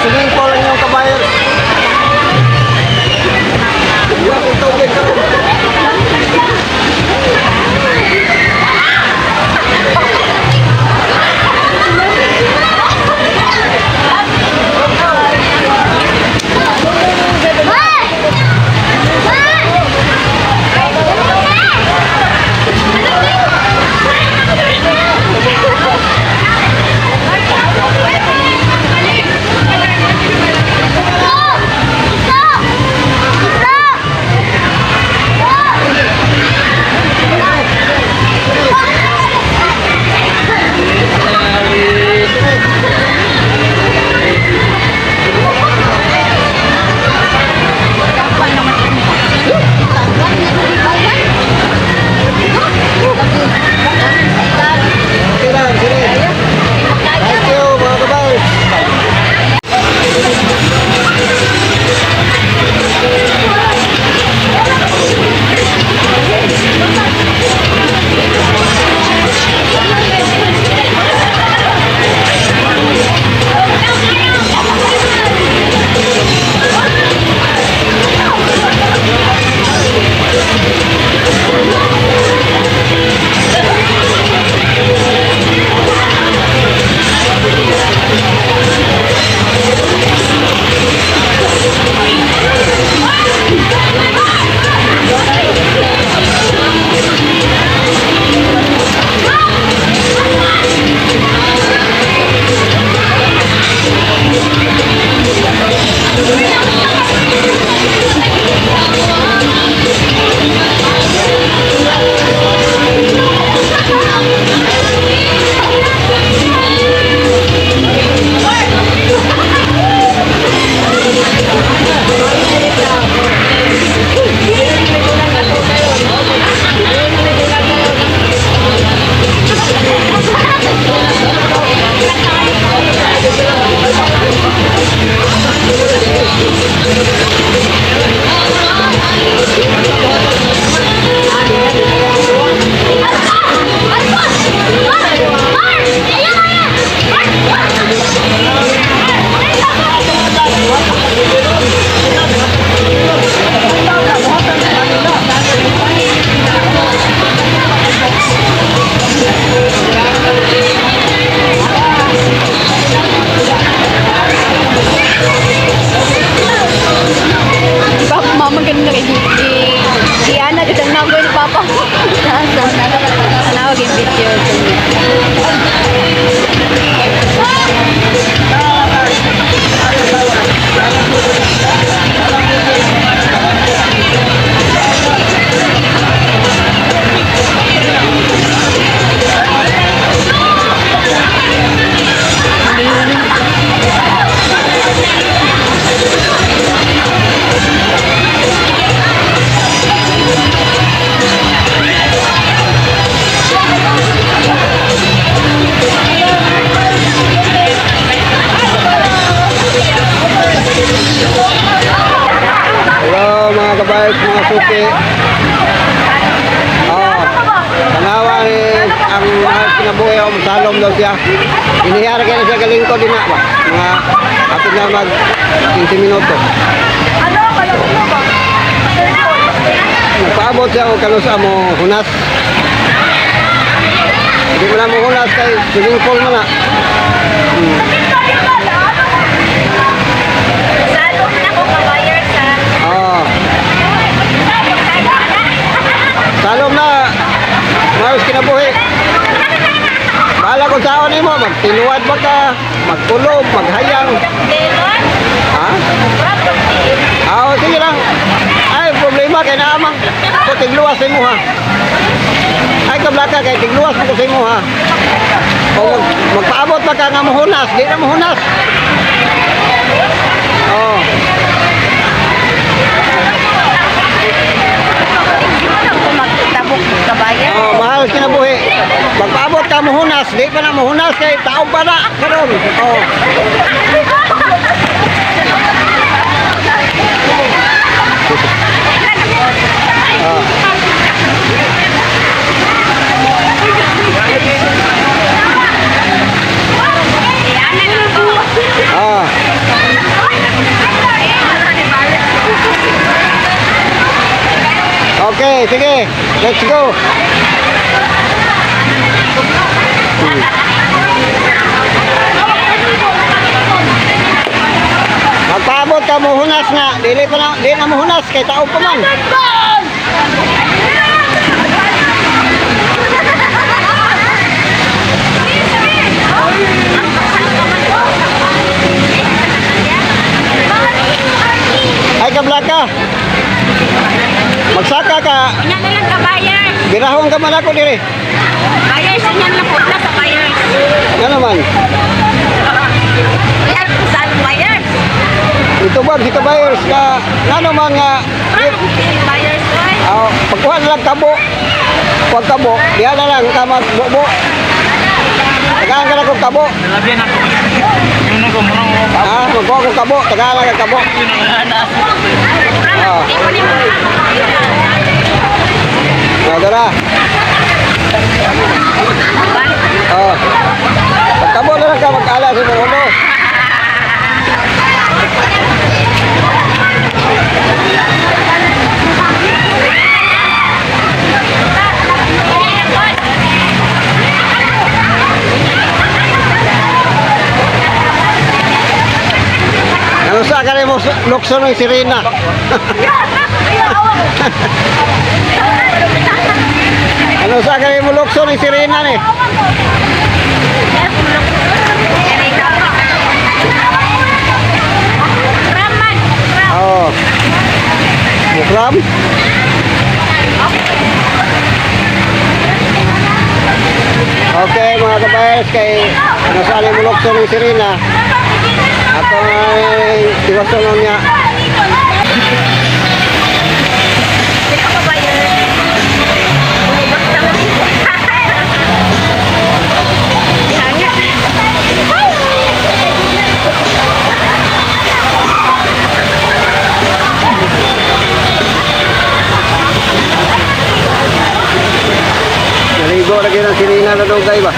Swimming pool ang inyong kabayan. Wala akong tubig karon. Okay lang, sige. Thank you, mga kabayan. Papa, mama, ganun na kay Giana, dito ang number ni Papa. Tawag yung video. Hello, mga kabayan, mga suki. Oh, tanawa ni ang mga kinabuhi o salom daw siya. Inihara kaya na siya galing ko din na ba? Mga apit na mag 15 minuto. Nagpaabot siya o kanusa mo hunas. Hindi mo na mo hunas kay swimming pool mo na. Salok na ko kabayar sa Oh. Salom na. Maros kinabuhi. Bahala kung saan mo, magtinuad ba ka, magkulog, maghayang. Delon. Ha? Ah, oh, sige lang. Ay, problema kay naamang ko tigluwas sa imo ha. Ay, kablaka kay tigluwas mo ko sa imo ha. Kung magpaabot pa ka nga mohunas, di na mohunas. Oh. Magtabok kabayar. Oh, mahal kinabuhi. Magpaabot ka mohunas, di pa na mohunas kay taong pa na karon. Oh. Ah. Ah. Okay, sige. Let's go. Magpaabot ka mo hunas na. Dili pa na, dili na mo hunas kay tao pa man. Ay kablaka. Magsaka ka. Inya na lang kabayers. Birahon ka man ako diri. Buyers, inya na lang putla sa buyers. Nga naman. Yan, saan buyers? Ito ba si kabayers ka ngano man nga Ano buyers, oy? Oh, pagkuha na lang kabo. Huwag kabo, diha na lang ka magbubo. Tagaan ka na kong kabo. Nalabyan ako. Yung nung kumurong mo. Ah, magkuha kong kabo, tagaan lang ang kabo. Ah. Di mo ni mo. Oh, dara. Oh. Pagkabo na lang ka mag-ala sa mga ulo. Ano sa ka mo lukso ng sirena? Ano sa ka mo lukso ng sirena ni? Raman. Oh. Bukram? Okay mga kabayers, kay ano sa mo lukso ng sirena. Ato ay iwasan niya. Sino ka buyers? Naligo lagi ng sirena na dugay ba?